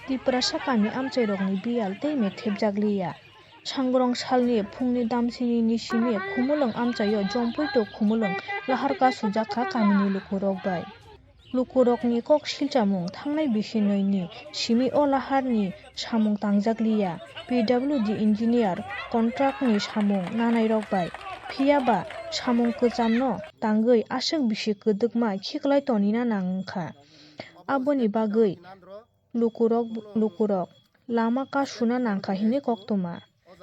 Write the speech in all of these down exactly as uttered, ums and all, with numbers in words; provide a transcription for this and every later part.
Tiprasa kami amchairokni biyal tei methepjak liya. Sangrong salni phungni damsinini simi Khumulwng amchaio jompui tok Khumulwng lahar kasujak kha kamini lukurok bai. Lukurokni kok silchamung thangnai bisi nwi ni simi o laharni samung tangjak liya, P W D engineer contract ni samung nanairok bai. Phiya ba samung kwchamno tangwi aswk bisi kwdwkma khiklai tonina nang wngkha. Aboni bagwi lukurok, lukurok lama kasuna nangkha hinwi koktwma.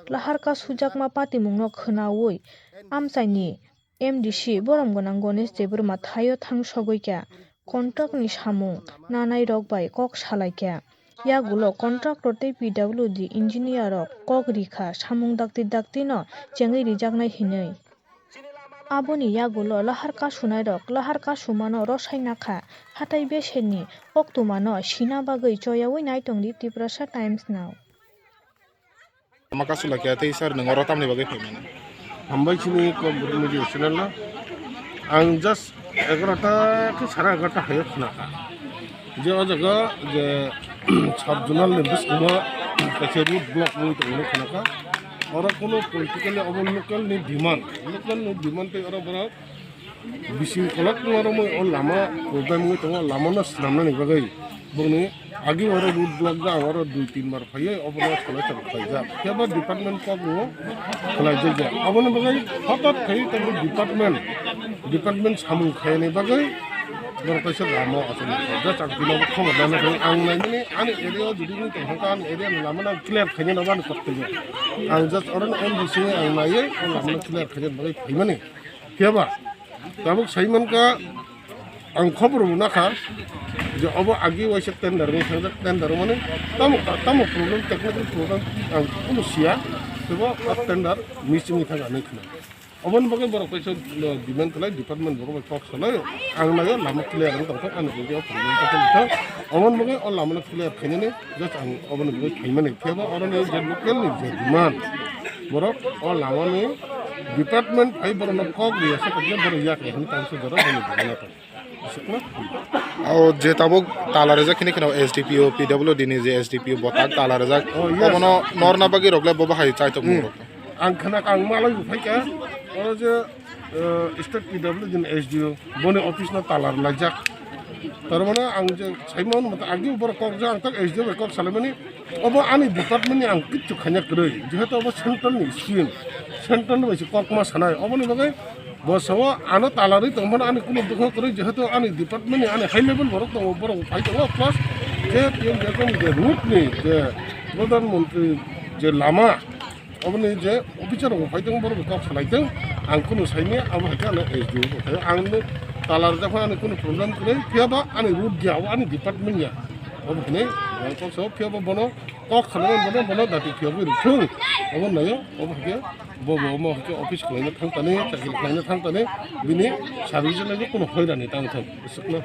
Lahar kasujakma patimungno khwnaui amchaini M D C borom gwnang Ganesh Debbarma thaio thang sogwi kha, contract ni samung nanai rok bai kok salai kha. Yagulo contractor tei P W D engineer rok kok ri kha, samung dakti dakti no chengwi rijaknai hinwi. Aboni yagulo lahar kasunai rok lahar kasumano rosai nakha, hatai beserni koktwmano sina bagwi choyaui nai tongdi Tiprasa Times no. Lama kasu lakya tei sir, nwng oro tamni bagwi phaimani? Hambai chini Kokborok media channel no. Ang just egarota khe sara egarota hayo khna kha je o jaga je sub zonal ni bwskango kaisa road block wngwi tongmani khna kha. Oro kunu politically obo local ni demand, local ni demand tei oro borok bising kolok tongma romwi o lama problem wngwi tongo, lama no swnamnani bagwi bongni agi oro road block da, ang oro dui tin bar phaiwi obono salai salai khlaijak. Phiya ba department kok no khlaijak ya. Aboni bagwi hothat khai tongo department, department samung khaini bagwi borok kaisa lama o aswk khlaijak. Ang tino bo khobor nana khe ang naimani ani area o jodi wngwi tongkha ani area ni lama no clear khaina no bani kok tongya. Ang just oro M D C ang naiwi o lama no clear khaina bagwi phaimani. Phiya ba tabuk sai mankha, ang khobor bo nakha je obo agi waisa tender wng thangjak, tender mani tamo, tamo problem, technical problem ang kunu siya, tebo o tender missing wng thang ani khna. Oboni bagwi borok kaisa demand khlai, department borok bai kok salai, ang naio lama clear wng tongthok, ani area o problem tongthok. Oboni bagwi o lama no clear khainani just ang oboni bagwi phaimani. Phiya ba oroni je local ni je demand, borok o lama ni department phai borok no kok riya se kok borok yak ya hwnwi tang se borok bini bana tong. Aswkno. O je tabuk tala rijak hini kheno S D P O, P W D ni je S D P O botak tala rijak. Oh, yes. Obono norna bagwi rok le bo bahai chai tong Hmm. rok. Ang khana ang malai bo phaikha. Oro je, eh, state P W D ni S D O boni office no tala rijak. Tar mane ang je saimon mata agi borok kok ja ang tak S D O bai kok salaimani. Obo ani department ni ang kichu khanya kwrwi, jehetu obo central ni scheme, central ni bai se kokma sanai, oboni bagwi bo sao ano talarwi tongmani ani kunu dukho kwrwi, jehetu ani department ni ani high level borok tongo, borok phai tongo, plus je P M J P ni je route ni je Pradhan Mantri je lama, oboni je officer rok phai tongo, borok kok salai tong, ang kunu saimanya, abo hai khe ano S D O bo khaio, ang no talarjak ani kunu problem kwrwi, phiya ba ani route ya, ani department ya, obo hwnwi ang kok sao, phiya ba bono kok salai bono, bono dati phiya bo rwthung. Obo nayo, obo hwnkhe bo bo omo hwnkhe office khwlaina thang tani, chakri khwlaina thang tani, bini service ni kuno hoirani tang thang, swkno.